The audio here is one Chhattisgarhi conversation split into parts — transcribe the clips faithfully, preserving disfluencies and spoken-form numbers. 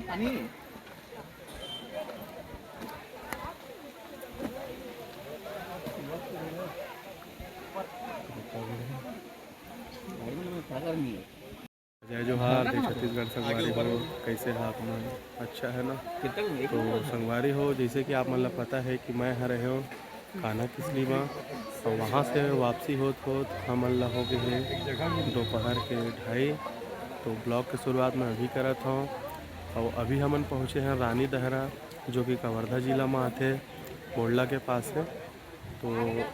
जय जोहार, जय छत्तीसगढ़ संगवारी हो, कैसे हा आप मन? अच्छा है ना? तो संगवारी हो, जैसे कि आप मन ला पता है कि मैं हर रहे हो काना किसली मा, और वहाँ से वापसी होत होत हमन ला हो गए है दोपहर के ढाई। तो vlog के शुरुआत मैं अभी करत हूँ, और अभी हमन पहुँचे हैं रानी दहरा, जो कि कवर्धा जिला में आथे, बोड़ला के पास है। तो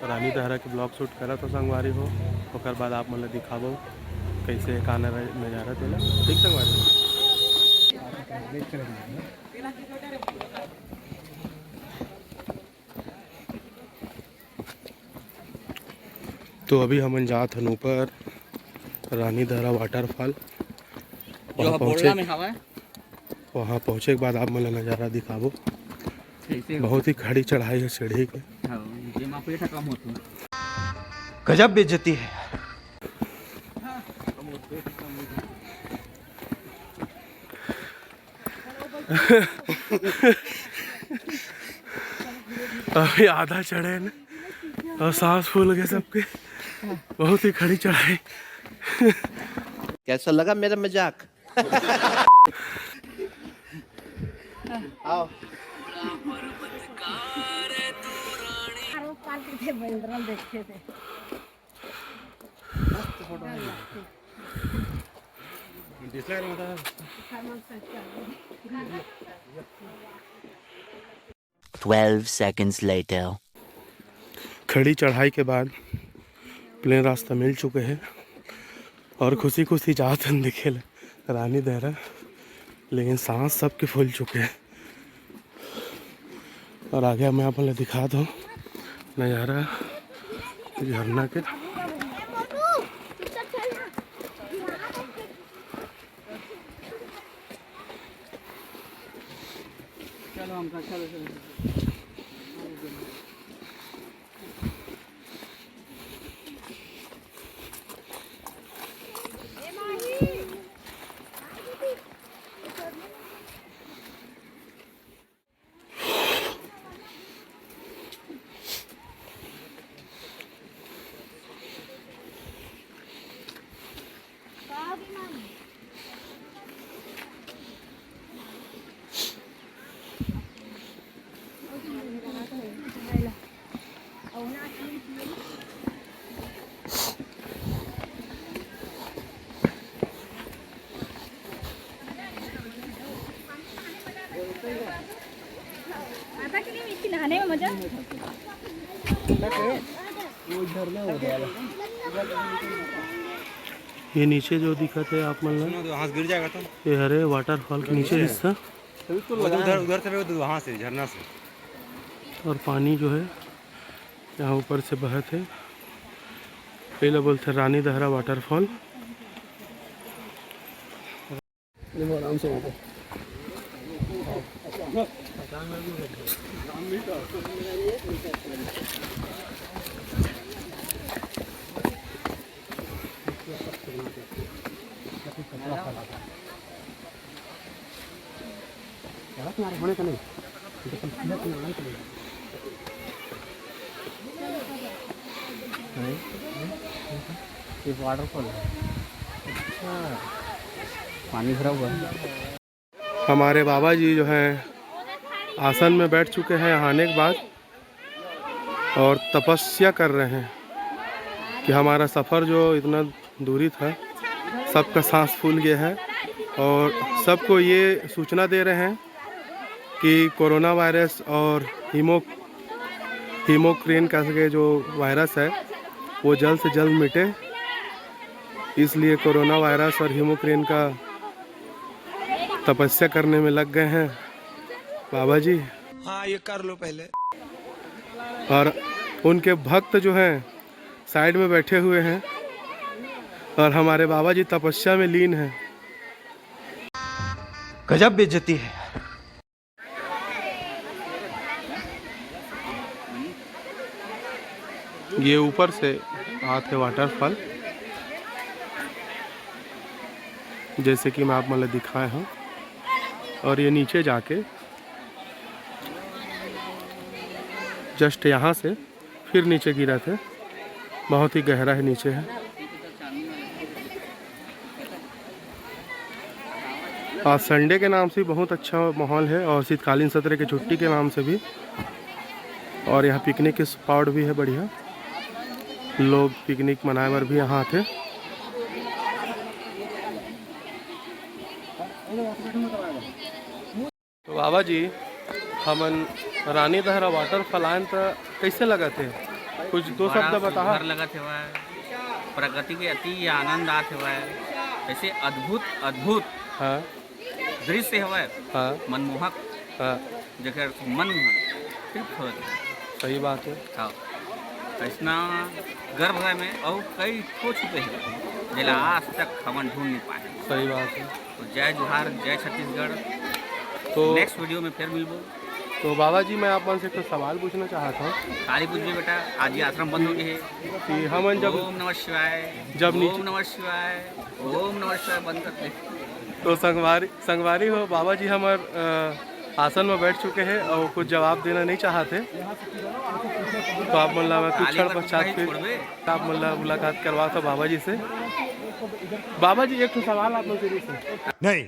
रानी दहरा के vlog shoot करत हो संगवारी हो, ओकर बाद आप मन ला दिखाबो कैसे का नरा-, नजारा तेला। ठीक संगवारी हो। तो अभी हमन जात हन ऊपर रानी दहरा waterfall। जो वहाँ अब पहुँचे बोड़ला में हवा है। वहाँ पहुँचे के बाद आप मन ला नजारा दिखाबो। कैसे? बहुत ही खड़ी चढ़ाई है सीढ़ी के। हाँ, जेमा पेट कम होथे। गजब बेइज्जती है। अभी आधा चढ़े न और सांस फूल गए सबके। बहुत ही खड़ी चढ़ाई। कैसा लगा मेरा मजाक? आओ। Twelve seconds later. खड़ी चढ़ाई के बाद plain रास्ता मिल चुके हैं और खुशी खुशी जात हन देखे ले रानी दहरा, लेकिन सांस सबके फूल चुके हैं। और आगे मैं आप ला दिखात हूँ नज़ारा झरना के। चलो हमका, चलो, चलो, चलो। आता कि नहीं इसकी नहाने में मजा? ये नीचे जो दिखत है आप मन ला, सुनो, तो वहाँ से गिर जाएगा तो। ये हरे waterfall के नीचे हिस्सा। उधर, उधर से, वहाँ से, झरना से। और पानी जो है यहाँ ऊपर से बहत है, ये ला बोलथे रानी दहरा waterfall। आराम से वहाँ पे। ये waterfall है। अच्छा, पानी भरा हुआ है। हमारे बाबा जी जो हैं आसन में बैठ चुके हैं यहाँ आने के बाद और तपस्या कर रहे हैं कि हमारा सफ़र जो इतना दूरी था, सबका सांस फूल गया है और सबको ये सूचना दे रहे हैं कि कोरोना वायरस और हीमो हीमोक्रेन का के जो वायरस है वो जल्द से जल्द मिटे, इसलिए कोरोना वायरस और हीमोक्रेन का तपस्या करने में लग गए हैं बाबा जी। हाँ, ये कर लो पहले। और उनके भक्त जो हैं साइड में बैठे हुए हैं और हमारे बाबा जी तपस्या में लीन हैं। गजब बेइज्जती है। ये ऊपर से आत हे waterfall, जैसे कि मैं आप मन ल दिखाए हूँ। और ये नीचे जाके just यहाँ से फिर नीचे गिरत हे, बहुत ही गहरा हे नीचे हे। आज Sunday के नाम से भी बहुत अच्छा माहौल हे और शीतकालीन सत्र के छुट्टी के नाम से भी। और यहाँ picnic spot भी हे बढ़िया, लोग picnic मनाए बर भी यहाँ आथे। तो बाबा जी, हमन रानी दहरा waterfall आएन त कइसे लगत हे? कुछ दो बड़ा शब्द बताहा। सुघर लगत हवय, प्रकृति के अति आनंद आत हवय। ऐसे अद्भुत, अद्भुत हाँ। दृश्य हवय, हाँ। मनमोहक, हाँ। जेकर मन ह तृप्त हो जाथे। सही बात हे। हाँ। अइसना गर्भ हवय में अउ कई ठो छुपे हे, जेला आज तक हमन ढूंढ नहीं पाए। सही बात हे। तो जय जोहार, जय छत्तीसगढ़। तो next video में फिर मिलबो। तो बाबा जी, मैं आप मन से कुछ सवाल पूछना चाहत हूँ। खाली पूछबे बेटा, आज ये आश्रम बंद हो गए हे। कि हमन जब ओम नमः शिवाय, जब ओम नीचे नमः शिवाय, ओम नमः शिवाय बंद कर दे। तो संगवारी, संगवारी हो, बाबा जी हमर, अ, आसन में बैठ चुके हैं और कुछ जवाब देना नहीं चाहते, तो आप मन ला मैं कुछ खाली क्षण बस पश्चात नहीं फिर छोड़बे। आप मन ला मुलाकात करवा था बाबा जी से। बाबा जी, एक ठो सवाल आप मन से नहीं।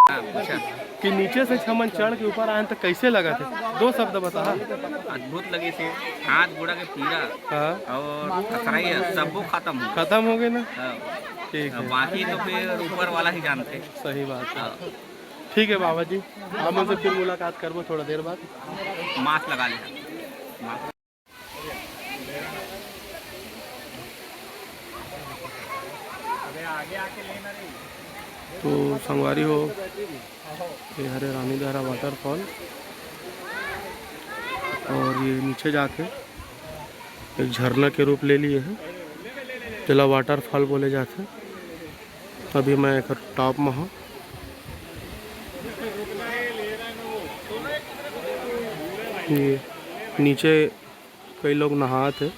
हाँ, पूछा। कि नीचे से हमन चढ़ के ऊपर आए तो कैसे लगा थे? दो शब्द बता। अद्भुत लगे थे, हाथ गोड़ा के पीड़ा हाँ। और खसराई है, सबो खत्म हो। खत्म हो गए ना? हाँ। ठीक है। बाकी तो फिर ऊपर वाला ही जानते। सही बात है। हाँ। ठीक है बाबा जी, हम उनसे फिर मुलाकात करबो थोड़ा देर बाद। मास्क लगा लिया। तो संगवारी हो, ये हरे रानी दहरा waterfall और ये नीचे जाके एक झरना के रूप ले लिए है, तेला waterfall बोले जाथे। अभी मैं एक top में हूँ, ये नीचे कई लोग नहात हे।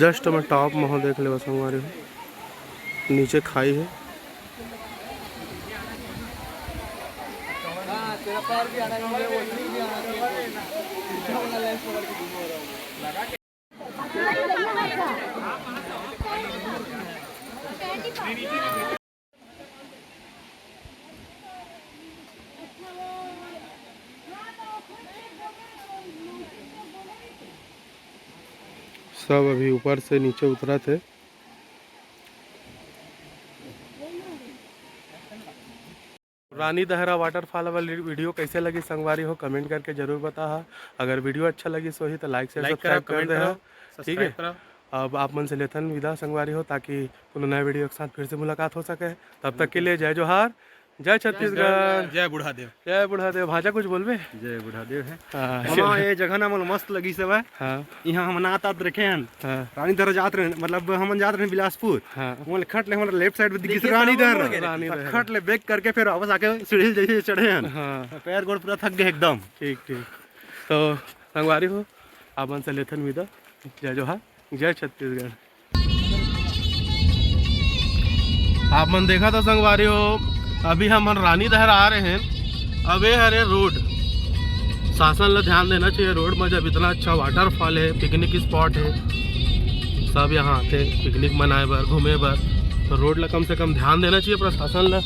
Just मैं top में हूँ, देख लेवा संगवारी हो, नीचे खाई है। सब अभी ऊपर से नीचे उतरत हे। रानी दहरा waterfall वाली video कैसे लगी संगवारी हो, comment करके जरूर बताहा। अगर video अच्छा लगी सो ही तो like, share, like करा, subscribe कर comment दे करा, हा। ठीक है, subscribe करा। अब आप मन से लेथन विदा संगवारी हो, ताकि कोनो नया video के साथ फिर से मुलाकात हो सके। तब तक के लिए जय जोहार, जय छत्तीसगढ़। जय बूढ़ा देव। जय बूढ़ा देव। भांचा कुछ बोलबे? जय बूढ़ा देव है। हाँ, मामा, ये जगह ना मोला मस्त लगी से भाई। हाँ। यहाँ हम नात आत रखे हन। हाँ। रानी दहरा जात रहे, मतलब हमन जात रहे बिलासपुर। हाँ। मोला खट ले, मोला left side में दिखिस देखिए, रानी दहरा। रानी दहरा। खट ले back करके फिर वापस आके सीढ़ी जैसे चढ़े हन। हाँ। पैर गोड़ पूरा थक गए एकदम। ठीक, ठीक। तो संगवारी हो, आप मन से लेथन विदा। जय जोहार, जय छत्तीसगढ़। आप मन देखा था संगवारी हो, अभी हमन रानी दहरा आ रहे हैं। अब ये हरे road, शासन ला ध्यान देना चाहिए। Road में जब इतना अच्छा waterfall है, picnic spot है, सब यहाँ आते picnic मनाए बर, घूमे बर, तो road ला कम से कम ध्यान देना चाहिए प्रशासन ला।